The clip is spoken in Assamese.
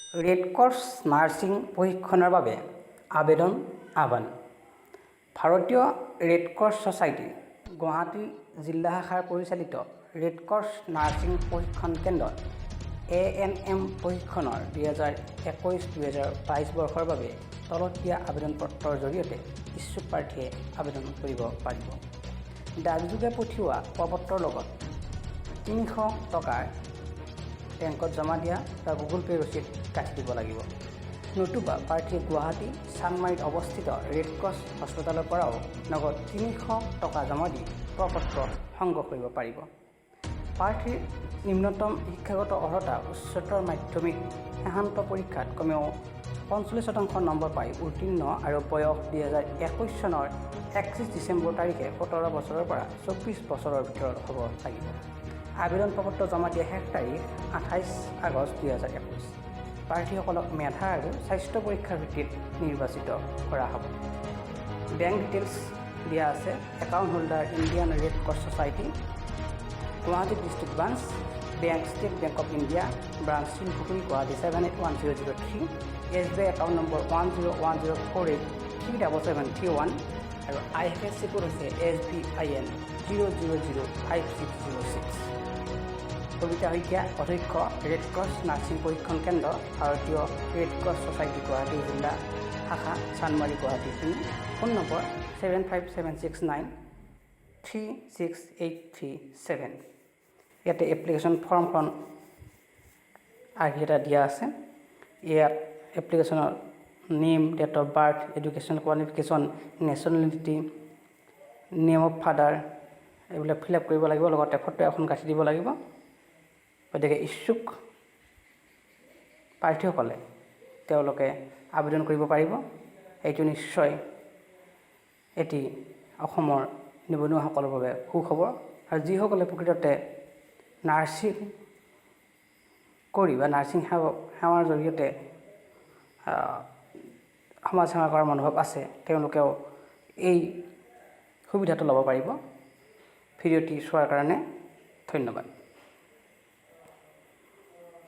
ৰেড ক্ৰছ নাৰ্ছিং প্ৰশিক্ষণৰ বাবে আবেদন আহ্বান। ভাৰতীয় ৰেড ক্ৰছ ছ'চাইটি, গুৱাহাটী জিলা শাখাৰ পৰিচালিত ৰেড ক্ৰছ নাৰ্ছিং প্ৰশিক্ষণ কেন্দ্ৰত এএনএম প্ৰশিক্ষণৰ 2021-2022 বৰ্ষৰ বাবে তলত দিয়া আবেদন পত্ৰৰ জৰিয়তে ইচ্ছুক প্ৰাৰ্থীয়ে আবেদন কৰিব পাৰিব। ডাকযোগে পঠিওৱা প্ৰপত্ৰৰ লগত 300 টকাৰ বেংকত জমা দিয়া বা গুগল পে' ৰচিদ গাঁঠি দিব লাগিব। নতুবা প্ৰাৰ্থীয়ে গুৱাহাটী চানমাৰীত অৱস্থিত ৰেড ক্ৰছ হস্পিটেলৰ পৰাও নগদ 300 টকা জমা দি প্ৰপত্ৰ সংগ্ৰহ কৰিব পাৰিব। প্ৰাৰ্থীৰ নিম্নতম শিক্ষাগত অৰ্হতা উচ্চতৰ মাধ্যমিক শেহান্ত পৰীক্ষাত কমেও 45% নম্বৰ পাই উত্তীৰ্ণ আৰু বয়স 2021 চনৰ 31 ডিচেম্বৰ তাৰিখে 17 বছৰৰ পৰা 24 বছৰৰ ভিতৰত হ'ব লাগিব। আবেদন প্ৰপত্ৰ জমা দিয়া শেষ তাৰিখ 28 আগষ্ট 2021। প্ৰাৰ্থীসকলক মেধা আৰু স্বাস্থ্য পৰীক্ষাৰ ভিত্তিত নিৰ্বাচিত কৰা হ'ব। বেংক ডিটেইলছ দিয়া আছে। Account holder, Indian Red Cross Society, Guwahati District Branch, bank, State Bank of India, branch Silpukhuri, Guwahati 781003, SBI account number 10104837731 আৰু আইএফএছচি কোড হৈছে SBIN0005606। Sabita Saikia, অধ্যক্ষ, ৰেড ক্ৰছ নাৰ্ছিং প্ৰশিক্ষণ কেন্দ্ৰ, ভাৰতীয় ৰেড ক্ৰছ ছ'চাইটি, গুৱাহাটী জিলা শাখা, চানমাৰী, গুৱাহাটী 3। Phone number 7576936837। ইয়াতে এপ্লিকেশ্যন ফৰ্মখন আৰ্হি এটা দিয়া আছে। ইয়াত এপ্লিকেশ্যনৰ name, date of birth, education qualification, nationality, name of father, এইবিলাক ফিল আপ কৰিব লাগিব। লগতে ফটো এখন গাঁঠি দিব লাগিব। গতিকে ইচ্ছুক প্ৰাৰ্থীসকলে তেওঁলোকে আবেদন কৰিব পাৰিব। এইটো নিশ্চয় এটি অসমৰ নিবনুৱাসকলৰ বাবে সুখবৰ আৰু যিসকলে প্ৰকৃততে নাৰ্ছিং কৰি বা নাৰ্ছিং সেৱাৰ জৰিয়তে সমাজ সেৱা কৰাৰ মনোভাৱ আছে, তেওঁলোকেও এই সুবিধাটো ল'ব পাৰিব। ভিডিঅ'টি চোৱাৰ কাৰণে ধন্যবাদ।